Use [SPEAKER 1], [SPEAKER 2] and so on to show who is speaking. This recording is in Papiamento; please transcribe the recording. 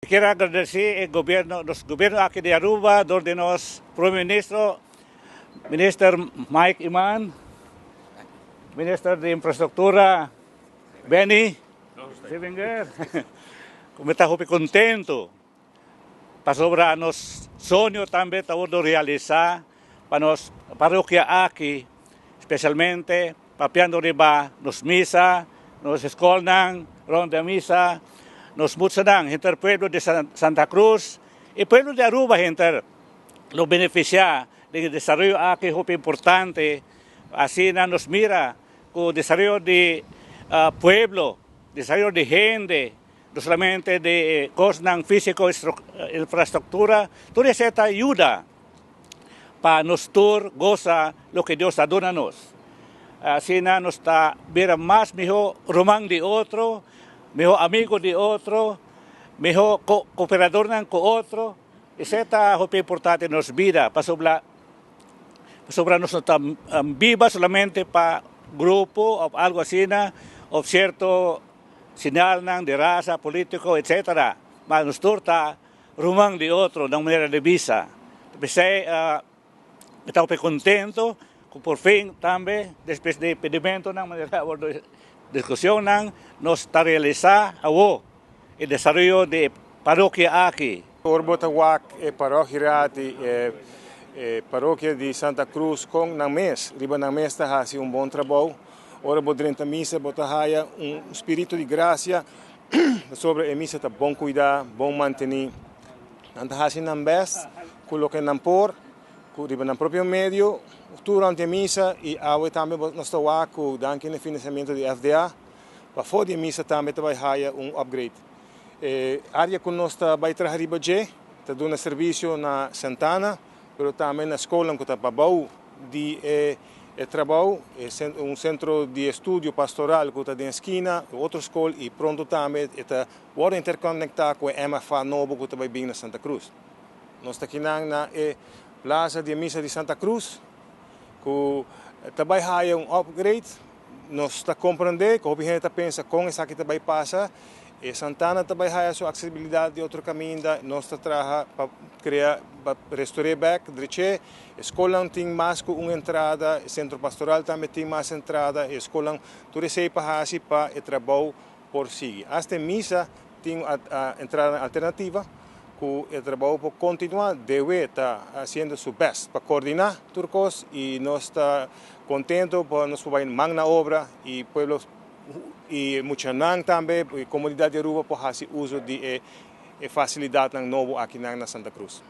[SPEAKER 1] Kier agradeci e gobierno, nos gobierno aki di Aruba door di nos Prome Ministro, Minister Mike Eman, Minister di Infrastructura Benny Sevinger, cu mi ta hopi contento pasobra nos soño tambe ta wordo realisa pa nos parokia aki, specialmente papiando riba nos misa, nos scolnan rond di misa, nos muchanan, henter pueblo di Santa Cruz y pueblo di Aruba henter lo beneficia den e desaroyo aki hopi importante. Asina nos mira cu desaroyo di pueblo, desaroyo di hende, no solamente di cosnan fisico, infrastructura, tur esey ta yuda pa nos tur goza loke Dios a duna nos. Asina nos ta bira mas miho ruman di otro, miho amigo di otro, miho cooperadornan cu otro. Esey ta hopi importante den nos bida pasobra pasobra nos no ta biba solamente pa grupo of algo asina of cierto señalnan di rasa, politico, etcetera. Ma nos tur ta ruman di otro na un manera di bisa. P'esei mi ta hopi contento cu por fin tambe despues di pedimentonan manera awor discusionnan nos ta realisa awo e desaroyo di e parokia aki.
[SPEAKER 2] Ora bo ta wak e parokia di e parokia di Santa Cruz con nan mes riba nan mes ta haci un bon trabou. Ora bo drenta misa bo ta haya un spirito di gracia pasobra e misa ta bon cuida, bon manteni. Nan ta haci nan best cu loke nan por cu riba nan propio medio durante e misa y awe tambe nos ta wak cu danki na e financiamento di FDA pafo di e misa tambe ta bay haya un upgrade. E area cu nos ta bay traha riba dje ta duna servicio na Santana pero tambe na scolnan cu ta pabou di e trabou, un centro di estudio pastoral cu ta den skina, otro scol y pronto tambe e ta wordo interconecta cu e MFA nobo cu ta bay bin na Santa Cruz. Nos ta kinan na e plaza di e misa di Santa Cruz cu ta bay haya un upgrade. Nos ta comprende cu hopi hende ta pensa con esaki ta bay pasa. E Santana ta bay haya su accesibilidad di otro caminda. Nos ta traha pa crea, pa restaure bek, dreche. E scolnan tin mas cu un entrada, e centro pastoral tambe tin mas entrada. E scolnan tur esey pa haci pa e trabou por sigui. Hasta e misa tin entrada alternativa cu e trabou por continua. DW ta haciendo su best pa coordina tur cos y nos ta contento pa nos por bay man na obra y pueblo y muchanan tambe y comunidad di Aruba por haci uso di e facilidadnan nobo akinan na Santa Cruz.